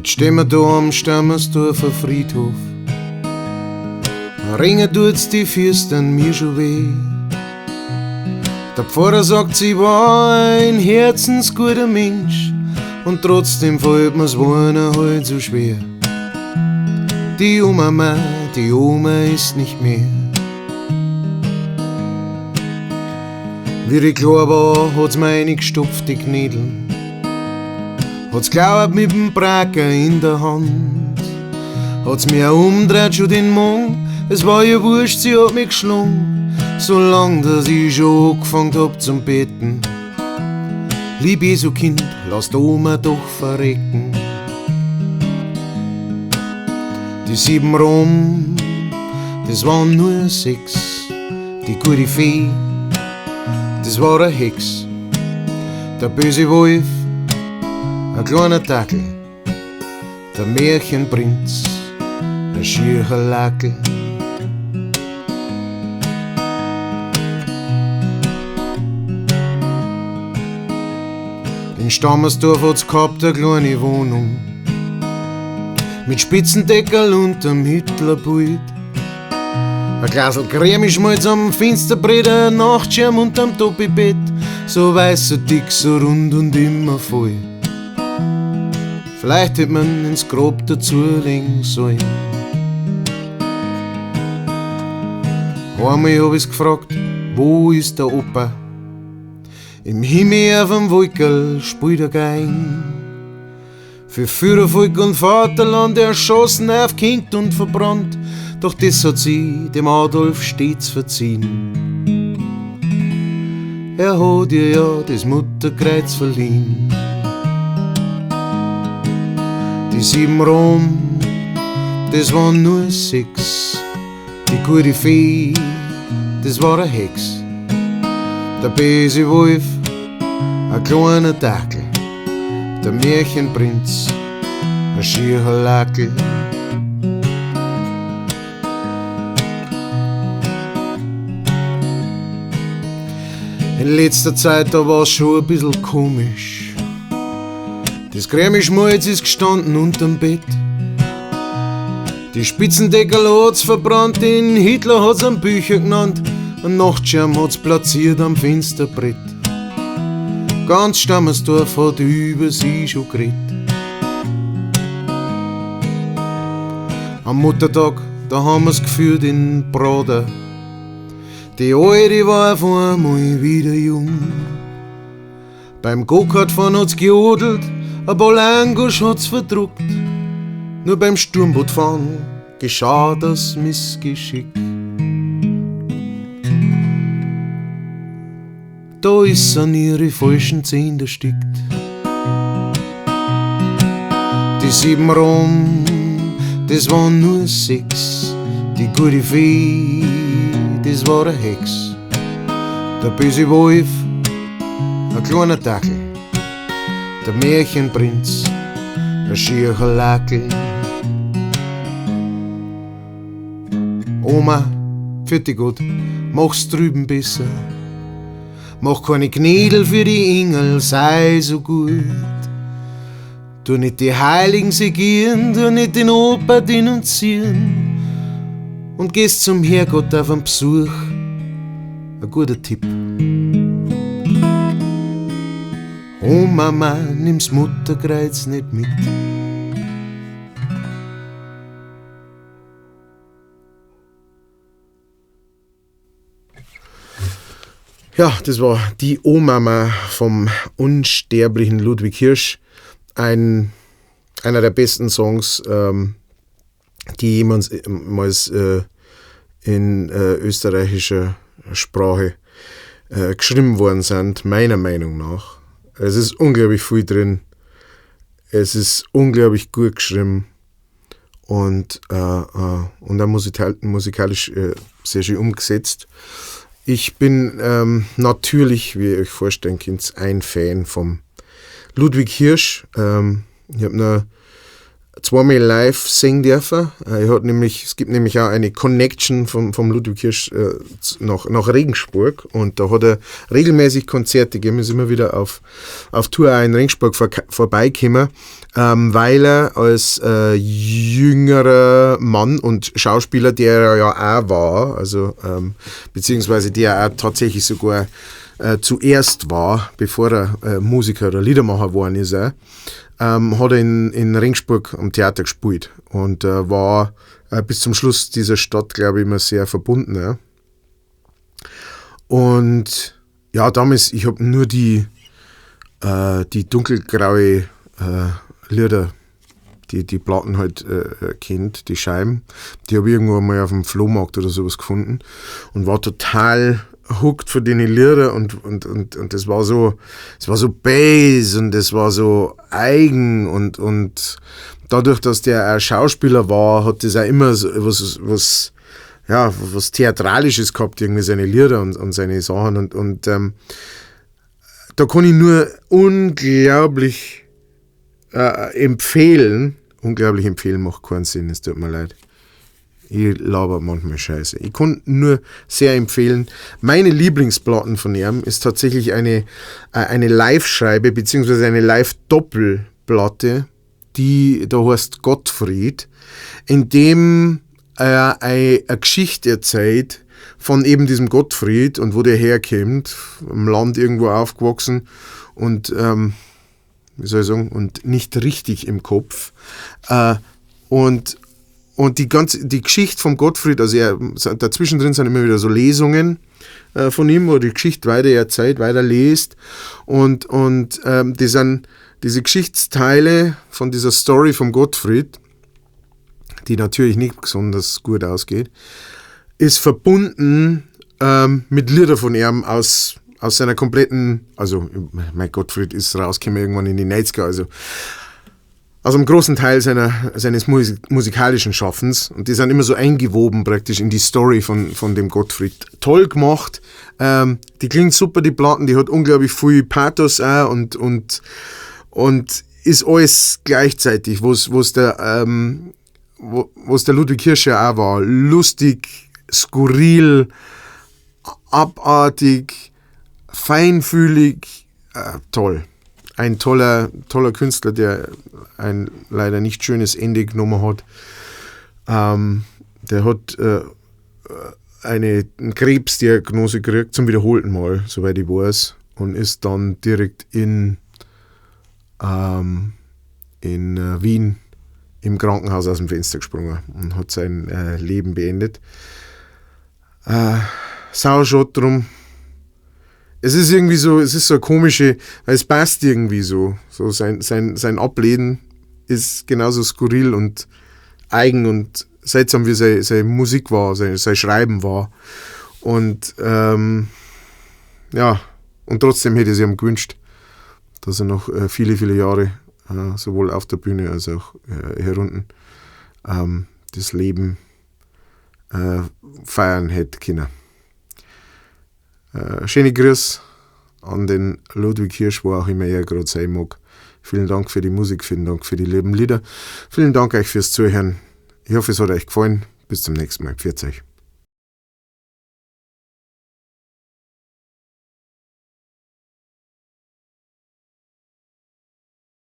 Jetzt stehen wir da am Stammersdorfer Friedhof. Ringen tut's die Füßen mir schon weh. Der Pfarrer sagt, sie war ein herzensguter Mensch und trotzdem fällt mir's Weinen halt so schwer. Die Oma, die Oma ist nicht mehr. Wie ich klar war, hat's mir eingestopft, die Knädeln. Hat's glaubt mit dem Bracker in der Hand. Hat's mir umdreht schon den Mund. Es war ihr wurscht, sie hat mich geschlungen. Solang, dass ich schon angefangen hab zum Beten. Lieb Jesu Kind, lass die Oma doch verrecken. Die 7 Rom, das waren nur 6. Die gute Fee, das war eine Hex. Der böse Wolf, ein kleiner Dackel. Der Märchenprinz, ein schierer Lackel. In Stammersdorf hat's gehabt eine kleine Wohnung mit Spitzendeckerl unterm Hitlerbild. Ein Glasl Creme-Schmalz am Fensterbrett, ein Nachtschirm unterm Doppelbett, so weiß, so dick, so rund und immer voll. Vielleicht hätt man ins Grab dazulegen sollen. Einmal hab ich's gefragt, wo ist der Opa? Im Himmel auf dem Wolkerl spielt er Gein. Für Führervolk und Vaterland erschossen, aufgehängt und verbrannt. Doch das hat sie dem Adolf stets verziehen. Er hat ihr ja das Mutterkreuz verliehen. Die 7 Rom, das waren nur 6. Die gute Fee, das war eine Hex. Der böse Wolf, ein kleiner Dackel. Der Märchenprinz, ein schierer Lackel. In letzter Zeit, da war's schon ein bisschen komisch. Das Creme-Schmalz ist gestanden unterm Bett. Die Spitzendeckerl hat's verbrannt, den Hitler hat's am Bücher genannt, ein Nachtschirm hat's platziert am Fensterbrett. Ganz Stammersdorf hat über sie schon geredet. Am Muttertag, da haben wir's geführt in Prater. Die Alte war auf einmal wieder jung. Beim Go-Kart-Fahren hat's gejodelt, ein paar Langosch hat's verdruckt. Nur beim Sturmbootfahren geschah das Missgeschick. Da ist an ihre falschen Zähne erstickt. Die 7 Rom, das waren nur 6. Die gute Fee, das war eine Hex. Der böse Wolf, ein kleiner Dackel. Der Märchenprinz, ein schierer Lackel. Oma, für die Gott, mach's drüben besser. Mach keine Knädel für die Engel, sei so gut. Tu nicht die Heiligen segieren, tu nicht den Opa denunzieren. Und gehst zum Herrgott auf einen Besuch, ein guter Tipp. Oh Mama, nimm's Mutterkreuz nicht mit. Ja, das war die O-Mama vom unsterblichen Ludwig Hirsch. Einer der besten Songs, die jemals in österreichischer Sprache geschrieben worden sind, meiner Meinung nach. Es ist unglaublich viel drin. Es ist unglaublich gut geschrieben und auch musikalisch sehr schön umgesetzt. Ich bin natürlich, wie ihr euch vorstellen könnt, ein Fan vom Ludwig Hirsch. Ich hab noch Zweimal live sehen dürfen. Er hat nämlich, es gibt nämlich auch eine Connection vom Ludwig Hirsch nach Regensburg und da hat er regelmäßig Konzerte gegeben, ist immer wieder auf Tour auch in Regensburg vorbeigekommen, weil er als jüngerer Mann und Schauspieler, der er ja auch war, also beziehungsweise der er auch tatsächlich sogar zuerst war, bevor er Musiker oder Liedermacher geworden ist, auch, hat er in Regensburg am Theater gespielt und war bis zum Schluss dieser Stadt, glaube ich, immer sehr verbunden. Ja. Und ja, damals, ich hab nur die dunkelgraue Lieder, die Platten halt kennt, die Scheiben, die hab ich irgendwo mal auf dem Flohmarkt oder sowas gefunden und war total hooked von den Lieder und das war so, es war so bass und das war so eigen und dadurch, dass der auch Schauspieler war, hat das auch immer so was Theatralisches gehabt, irgendwie seine Lieder und seine Sachen und da kann ich nur unglaublich empfehlen, unglaublich empfehlen macht keinen Sinn, es tut mir leid. Ich laber manchmal Scheiße. Ich kann nur sehr empfehlen, meine Lieblingsplatten von ihm ist tatsächlich eine Live-Scheibe beziehungsweise eine Live-Doppelplatte, die da heißt Gottfried, in dem er eine Geschichte erzählt von eben diesem Gottfried und wo der herkommt, im Land irgendwo aufgewachsen und wie soll ich sagen, und nicht richtig im Kopf. Und die ganze, die Geschichte vom Gottfried, also er, dazwischen drin sind immer wieder so Lesungen von ihm, wo er die Geschichte weiter erzählt, weiter liest. Und die sind diese Geschichtsteile von dieser Story vom Gottfried, die natürlich nicht besonders gut ausgeht, ist verbunden mit Lieder von ihm aus seiner kompletten, also mein Gottfried ist rausgekommen irgendwann in die 90er, also aus einem großen Teil seines musikalischen Schaffens, und die sind immer so eingewoben praktisch in die Story von dem Gottfried. Toll gemacht, die klingt super, die Platten, die hat unglaublich viel Pathos auch und ist alles gleichzeitig, wo's der Ludwig Hirsch ja auch war. Lustig, skurril, abartig, feinfühlig, toll. Ein toller Künstler, der ein leider nicht schönes Ende genommen hat. Der hat eine Krebsdiagnose gekriegt, zum wiederholten Mal, soweit ich weiß, und ist dann direkt in Wien im Krankenhaus aus dem Fenster gesprungen und hat sein Leben beendet. Sau schade drum. Es ist irgendwie so, es ist so eine komische, weil es passt irgendwie so. So sein Ableben ist genauso skurril und eigen und seltsam, wie seine Musik war, sein Schreiben war. Und trotzdem hätte ich es ihm gewünscht, dass er noch viele, viele Jahre sowohl auf der Bühne als auch hier unten das Leben feiern hätte können. Schöne Grüße an den Ludwig Hirsch, wo auch immer er gerade sein mag. Vielen Dank für die Musik, vielen Dank für die lieben Lieder. Vielen Dank euch fürs Zuhören. Ich hoffe, es hat euch gefallen. Bis zum nächsten Mal. Pfiat euch.